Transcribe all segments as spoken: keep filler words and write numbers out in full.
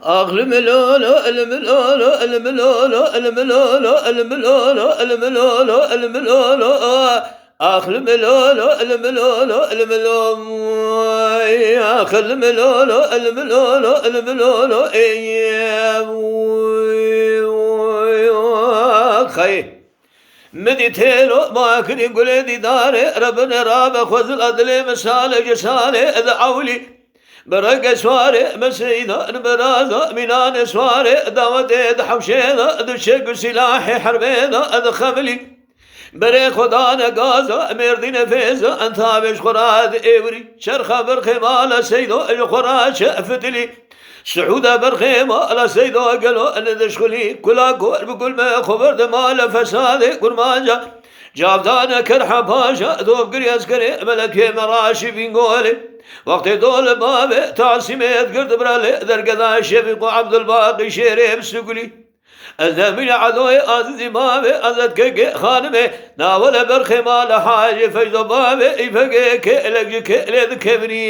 Ax li milolo, li milolo, li milolo, li milolo, li milolo, li milolo, li milolo, ax li milolo, li milolo, li milolo, ax li milolo, li milolo, li milolo, ey, xey. Midî têlo makirî gulê dîdarê, rebine rabe xwezila dilê misale cisale ed ewlî. Bi rege şwarê, bi seyda, bi raza, mînanê şwarê, dawetê di hewşê de, di çek û silahê herbê de, di xemilî. Berê xwe dane gaza, mêrdînê fêza, entavê ji xwe ra di êwirî. Çerxa berxê mala seydo, ji xwe ra çe fitilî. Sihûda berxê mala seydo, gelo li dişxulî. Kula gor bi gul me, xwe berde mala fesadê, kurmanca. Cavdane kerha paşa, dov giriya eskerê, melekê me raşî bîngolê. Wextê dol bavê, tasîmê digirt biralê, dergeda Şefîq û Ebdulbaqî şêrê bi sugulî. Ez demîne edoyê azizî bavê, ez etkekê xanimê, nawele berxê male hacê feydo bavê, îfegê kêlek ji kêlê dikevinî.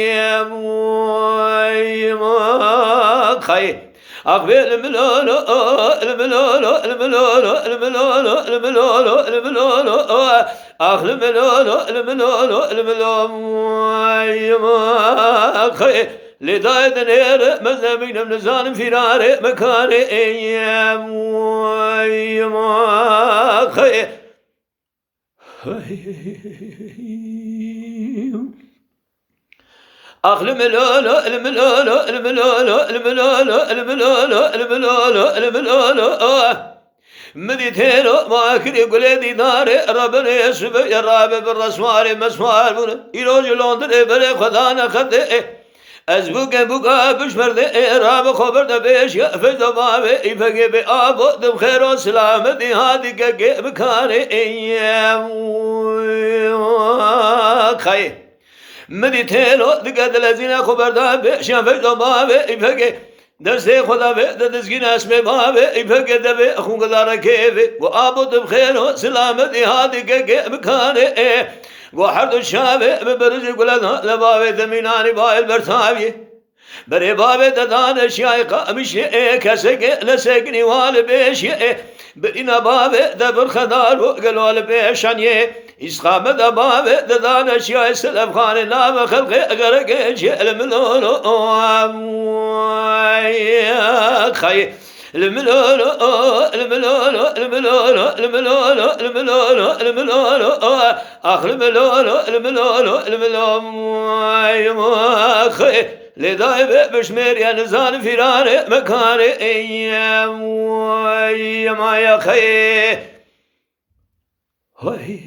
Xayê. Ax bê li milolo, li milolo, li milolo, li milolo, li milolo, li milolo, ax li milolo, li milolo, li milolo, xê, lê dayê dinêre, me zemînim nizanim fîrarê, me karê, ey, xê. Ax li milolo, li milolo, li milolo, li milolo, li milolo, li milolo, li milolo, oh. Midî têlo, makirê gulê dîdarê, rebinê sibê, rabe bi reswarê meswar bûne. Îro ji Londirê berê xwe dane xetê, eh. Ez bûke bûka bişmerdê, ê, rabe xwe berde pêş, ya feyda bavê, îfegê bê abo, dim xêro silametî hatî kekê bikarê, ê, ye, xayê. Midî têlo, dike dilezîne xwe berda pêş, ya feyda bavê, îfegê. Destê xwe da vê, de dizgîne esmê bavê, îfegê de vê, xûngedare kêvê. Û abo dim xêro silametî hatî kekê bikarê, ê. Go her du çavê bi birîzî gule da, le bavê de mînanî bayê li ber taviyê. Berê bavê de dane şiyayê qamişê, ê, kesekê leseknî wa li bêşiyê, ê, birîna bavê de birxedar bû gelo li pêşaniyê. Îsqame de bavê de dane şiyayê selefxanê nave xelqê gerekê çê li milolo, xayê. Li milolo, li milolo, li milolo, li milolo, li milolo, li milolo, ax li milolo, li milolo, li milolo, xê, lê dayê bê bişmêriye nizanim fîranê me karê, ey, ey, maya xê. Hay.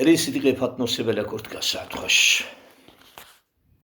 Erê Sidîqê Fatma Sibele Kurtka saet xweş.